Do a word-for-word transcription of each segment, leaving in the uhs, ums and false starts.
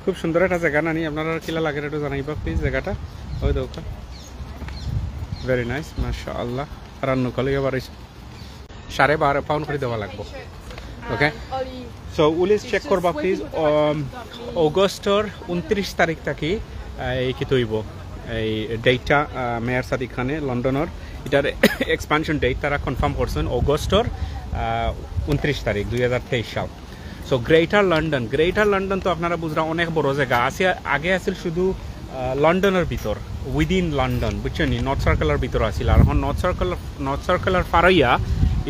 খুব সুন্দর একটা জাগা নানি, আপনারা কিলা লাগে একটু জানাইবা প্লিজ জাগাটা। ওই দেখো, ভেরি নাইস, মাশাআল্লাহ। আর নৌকা লইয়া বাড়াইছে, সাড়ে বারো পাউন্ড করে দেওয়া লাগবো। ওকে, সো উলিস চেক করবা প্লিজ। অগস্টর উনত্রিশ তারিখ থাকি এই কিতা অইবো, এই ডেটটা মেয়র সাদিক খানে লন্ডনর, এটার এক্সপ্যানশন ডেট তারা কনফার্ম করছেন অগস্টর উনত্রিশ তারিখ দুই হাজার তেইশ সাল। So greater London, greater London তো আপনারা বুঝরা অনেক বড় জাগা আছে। আগে আছিল শুধু লন্ডনর ভিতর, উইদিন লন্ডন, বুঝছেন নি? নর্থ সার্কেলর ভিতর আছিল। আর এখন নর্থ সার্কেল, নর্থ সার্কেলর ফারাইয়া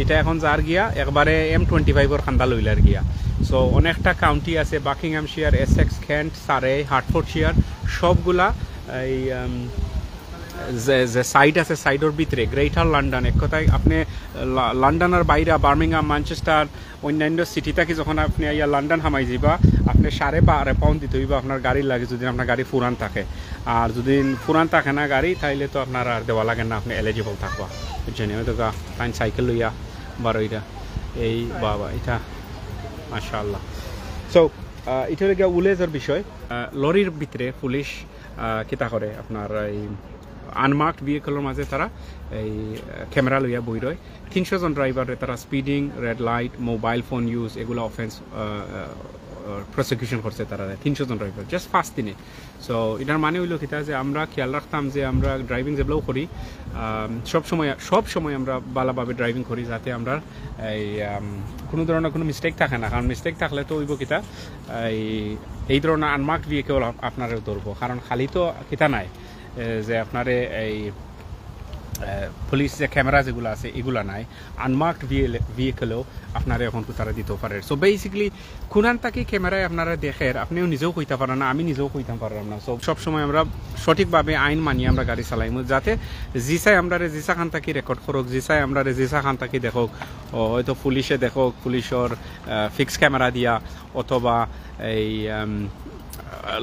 এটা এখন যার গিয়া একবারে এম টোয়েন্টি ফাইভর খান্দা লইলার গিয়া। সো অনেকটা কাউন্টি আছে, বাকিংহামশায়ার, এসেক্স, কেন্ট, সারে, হার্টফোর্ডশায়ার, সবগুলা এই যে যে সাইড আছে, সাইডর ভিতরে গ্রেটার লন্ডন। এক কথায় আপনি লন্ডনর বাইরে বার্মিংহাম, ম্যানচেস্টার, অন্যান্য সিটি থাকি যখন আপনি আইয়া লন্ডন হামাই যাইবা, আপনি সাড়ে বারো পাউন্ড দিতে হইব আপনার গাড়ির লাগে, যদি আপনার গাড়ি পুরান থাকে। আর যদি পুরান থাকে না গাড়ি, তাইলে তো আপনার আর দেওয়া লাগে না, আপনি এলিজিবল থাকবা, বুঝছেন? আমি তো তাই সাইকেল লইয়া বারোইরা এই বাবা, এটা মাশাআল্লাহ। সো এটা হলো গিয়া উলেজের বিষয়। লরির ভিতরে পুলিশ কিতা করে, আপনার এই আনমার্কড ভেহিকলর মাঝে তারা এই ক্যামেরা লইয়া বই রয়। তিনশো জন ড্রাইভাররে তারা speeding, red light, mobile phone use, এগুলা অফেন্স প্রসিকিউশন করছে তারা, তিনশো জন ড্রাইভার, জাস্ট ফার্স্ট দিনে। সো এটার মানে হইলো কিতা, যে আমরা খেয়াল রাখতাম যে আমরা ড্রাইভিং যেগুলোও করি, সব সময়, সব সময় আমরা ভালোভাবে ড্রাইভিং করি, যাতে আমরা এই কোনো ধরনের কোনো মিস্টেক থাকে না। কারণ মিস্টেক থাকলে তো হইব কিতা, এই এই ধরনের আনমার্কড ভেহিকল আপনারে ধরবো। কারণ খালি তো কিতা নাই, যে আপনারে এই পুলিশ যে ক্যামেরা যেগুলো আছে, এগুলা নাই। আনমার্কড ভেহিকলেও আপনারা এখন তারা দিতেও পারে। সো বেসিক্যালি কোনান থাকি ক্যামেরায় আপনারা দেখের, আপনিও নিজেও কইতা পারেন না, আমি নিজেও কইতাম পারলাম না। সো সবসময় আমরা সঠিকভাবে আইন মানিয়ে আমরা গাড়ি চালাইমু, যাতে জিসাই আমরারে জিসা খান থাকি রেকর্ড করুক, জিসাই আমরারে জিসা খান থাকি দেখুক, হয়তো পুলিশে দেখুক, পুলিশর ফিক্স ক্যামেরা দিয়া, অথবা এই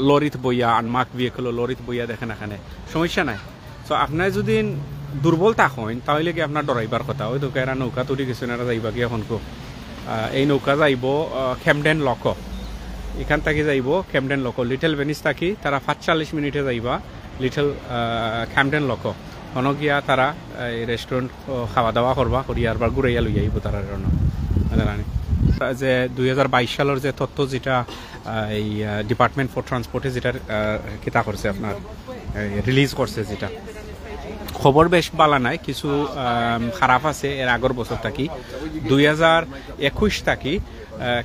লরিত বইয়া, আনমার্কড ভেহিকল লরিত বইয়া দেখে না, এখানে সমস্যা নাই। তো আপনার যদি দুর্বল থাকইন, তাহলে কি আপনার ডরাইবার কথা? ওই তো এরা নৌকা তুলি গেছেন, এরা যাইবা কি এখন কো? এই নৌকা যাইব ক্যামডেন লকো, এখান থাকি যাইব ক্যামডেন লকো, লিটল ভেনিস থাকি তারা পাঁচচল্লিশ মিনিটে যাইবা লিটল ক্যামডেন লকো। হনো গিয়া তারা এই রেস্টুরেন্ট খাওয়া দাওয়া করবা, করিয়া আরবার ঘুরাইয়া লই আইব তারা। যে দুই হাজার বাইশ সালের যে তথ্য, যেটা এই ডিপার্টমেন্ট ফর ট্রান্সপোর্টে যেটা কিতা করছে, আপনার রিলিজ করছে, যেটা খবর বেশ ভালা নাই, কিছু খারাপ আছে এর আগর বছর থাকি, দুই হাজার একুশ থাকি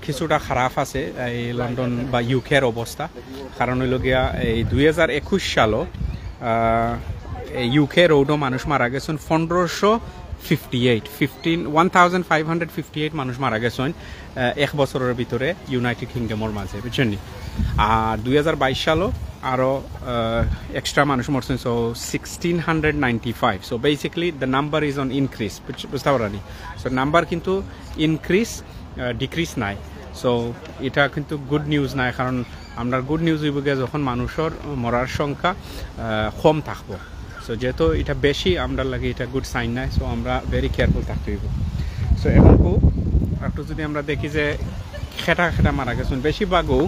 কিছুটা খারাপ আছে এই লন্ডন বা ইউকের অবস্থা। কারণ হইল গিয়া এই দুই হাজার একুশ সালও ইউকে রোডও মানুষ মারা গেছেন পনেরোশো fifty eight, fifteen one thousand five hundred fifty eight মানুষ মারা গেছেন এক বছরের ভিতরে ইউনাইটেড কিংডমর মাঝে, বুঝছেন নি? আর দুই হাজার বাইশ সালও আরও এক্সট্রা মানুষ মরছেন, so sixteen hundred ninety five. So basically the number is on increase, বুঝতে পারানি? সো নাম্বার কিন্তু ইনক্রিজ, ডিক্রিজ নাই। সো এটা কিন্তু গুড নিউজ নাই, কারণ আমরা গুড নিউজ হইব গিয়া যখন মানুষের মরার সংখ্যা কম থাকবো। সো যেহেতু এটা বেশি, আমরা লাগে এটা গুড সাইন নাই। সো আমরা ভেরি কেয়ারফুল থাকতে হইব। সো এখন কো একটু যদি আমরা দেখি যে খেটা খেটা মারা গেছেন, বেশিরভাগও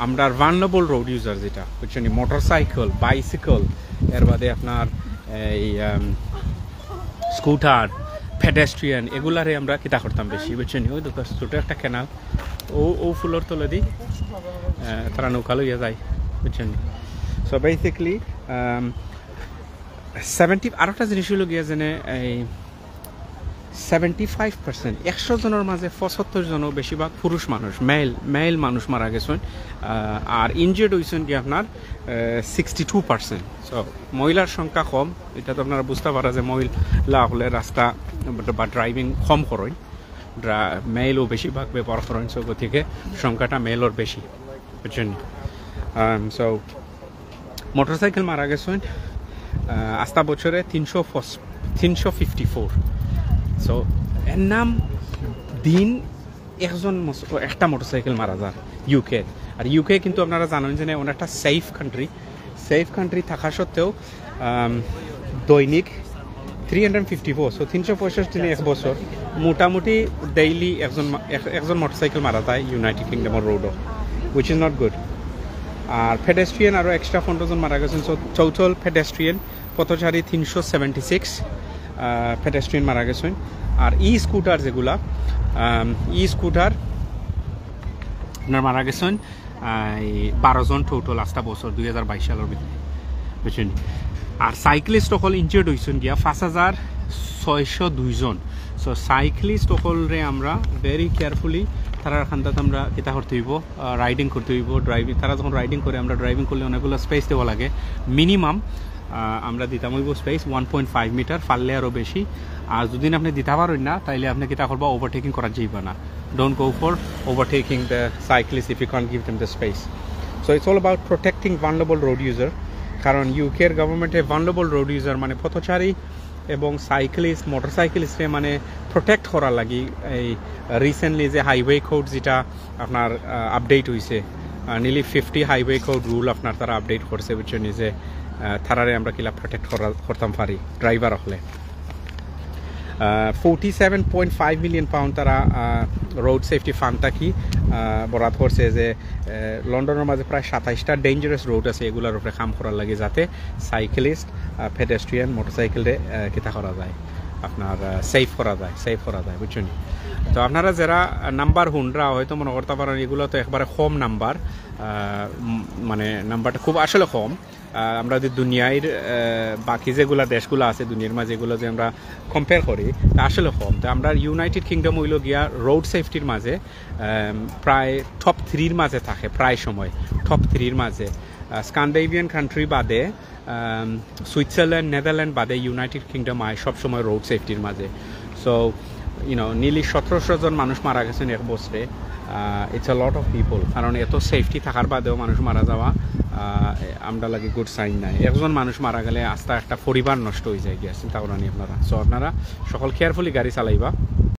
আমরা ভার্নাবল রোড ইউজার, যেটা বুঝছেন, মোটরসাইকেল, বাইসাইকেল, এর বাদে আপনার এই স্কুটার, পেডেস্ট্রিয়ান, এগুলারে আমরা কিতা করতাম বেশি, বুঝছেন? ওই দেখো ছোটো একটা ক্যানাল, ও ও ফুলর তলেদি তারা নৌকা লইয়া যায়, বুঝছেন? সো বেসিক্যালি সেভেন্টি, আরও একটা জিনিস হইল গিয়া যেন এই সেভেন্টি ফাইভ পার্সেন্ট, একশো জনের মাঝে পঁচাত্তর জনও বেশিরভাগ পুরুষ মানুষ, মেল মেল মানুষ মারা গেছেন। আর ইনজিয়ার্ড হয়েছেন কি আপনার সিক্সটি টু পার্সেন্ট। সো মহিলার সংখ্যা কম, এটা তো আপনারা বুঝতে পারা যে মহিলা হলে রাস্তা বা ড্রাইভিং কম করেন, মেলও বেশিরভাগ ব্যবহার করেন। সো গতিকে সংখ্যাটা মেলর বেশি, বুঝছেন? সো মোটরসাইকেল মারা গেছেন আস্তা বছরে তিনশো, তিনশো ফিফটি ফোর। সো এর নাম দিন একজন একটা মোটরসাইকেল মারা যার ইউকে। আর ইউকে কিন্তু আপনারা জানেন যে অনেকটা সেফ কান্ট্রি। সেফ কান্ট্রি থাকা সত্ত্বেও দৈনিক three hundred fifty four, so তিনশো পঁয়ষট্টি দিনে এক বছর মোটামুটি ডেইলি একজন একজন মোটরসাইকেল মারা যায় ইউনাইটেড কিংডমর রোডও, which is not good। আর পেডেস্ট্রিয়ান আরও এক্সট্রা পনেরো জন মারা গেছেন। সো টোটাল পেডেস্ট্রিয়ান পথচারী তিনশো সেভেন্টি সিক্স পেডেস্ট্রিয়ান মারা গেছেন। আর ই স্কুটার যেগুলা, ই স্কুটার আপনার মারা গেছেন এই বারো জন টোটাল আস্তা বছর দুই হাজার বাইশ সালের ভিতরে, বুঝছেন? আর সাইক্লিস্ট অকল ইনজিয়ার্ড হইছেন গিয়া পাঁচ হাজার ছয়শো দুই জন। সো সাইক্লিস্ট অকলরে আমরা ভেরি কেয়ারফুলি তারার খান্দাত আমরা কিতা করতে হইব, রাইডিং করতে হইব। ড্রাইভিং, তারা যখন রাইডিং করে, আমরা ড্রাইভিং করলে অনেকগুলো স্পেস দেওয়া লাগে। মিনিমাম আমরা দিতাম হইব space one point five metre, পারলে আরও বেশি। আর যদি আপনি দিতে পারেন না, তাইলে আপনি কিতা করবা, ওভারটেকিং করা যাইবা না। Don't go for overtaking the cyclist if you can't give them the space. So it's all about protecting vulnerable road user, কারণ ইউকের গভর্নমেন্টে ভালনারেবল রোড ইউজার মানে পথচারী এবং সাইক্লিস্ট, মোটরসাইক্লিস্টে মানে প্রোটেক্ট করার লাগি এই রিসেন্টলি যে হাইওয়ে কোড যেটা আপনার আপডেট হইছে, নিলি ফিফটি হাইওয়ে কোড রুল আপনার তারা আপডেট করছে, বুঝছেন নি, যে তারারে আমরা কিলা প্রোটেক্ট করা করতাম পারি ড্রাইভার হলে। Forty seven point five million pound তারা রোড সেফটি ফান্ড থাকি বরাদ করছে যে লন্ডনের মাঝে প্রায় সাতাইশটা ডেঞ্জারাস রোড আছে, এগুলোর উপরে কাম করার লাগে, যাতে সাইক্লিস্ট, পেডেস্ট্রিয়ান, মোটরসাইকেলরে কিতা করা যায়, আপনার সেফ করা যায়, সেফ করা যায়, বুঝছেন নি? তো আপনারা যারা নাম্বার হুনরা হয়তো মনে করতে পারেন এগুলো তো একবারে কম নাম্বার, মানে নাম্বারটা খুব আসলে কম। আমরা যদি দুনিয়ার বাকি যেগুলা দেশগুলা আছে দুনিয়ার মাঝে, এগুলো যদি আমরা কম্পেয়ার করি, তা আসলে কম। তো আমরা ইউনাইটেড কিংডম হইল গিয়া রোড সেফটির মাঝে প্রায় টপ থ্রির মাঝে থাকে, প্রায় সময় টপ থ্রির মাঝে। স্ক্যান্ডিনেভিয়ান কান্ট্রি বাদে, সুইজারল্যান্ড, নেদারল্যান্ড বাদে ইউনাইটেড কিংডম আয় সবসময় রোড সেফটির মাঝে। সো ইউনো নিলি সতেরোশো জন মানুষ মারা গেছেন এক বছরে। It's a lot of people, কারণ এত সেফটি থাকার বাদেও মানুষ মারা যাওয়া আমরা লাগি গুড সাইন নাই। একজন মানুষ মারা গেলে আস্তা একটা পরিবার নষ্ট হয়ে যায় গিয়া, চিন্তা করানি আপনারা। সো আপনারা সকল কেয়ারফুলি গাড়ি চালাইবা।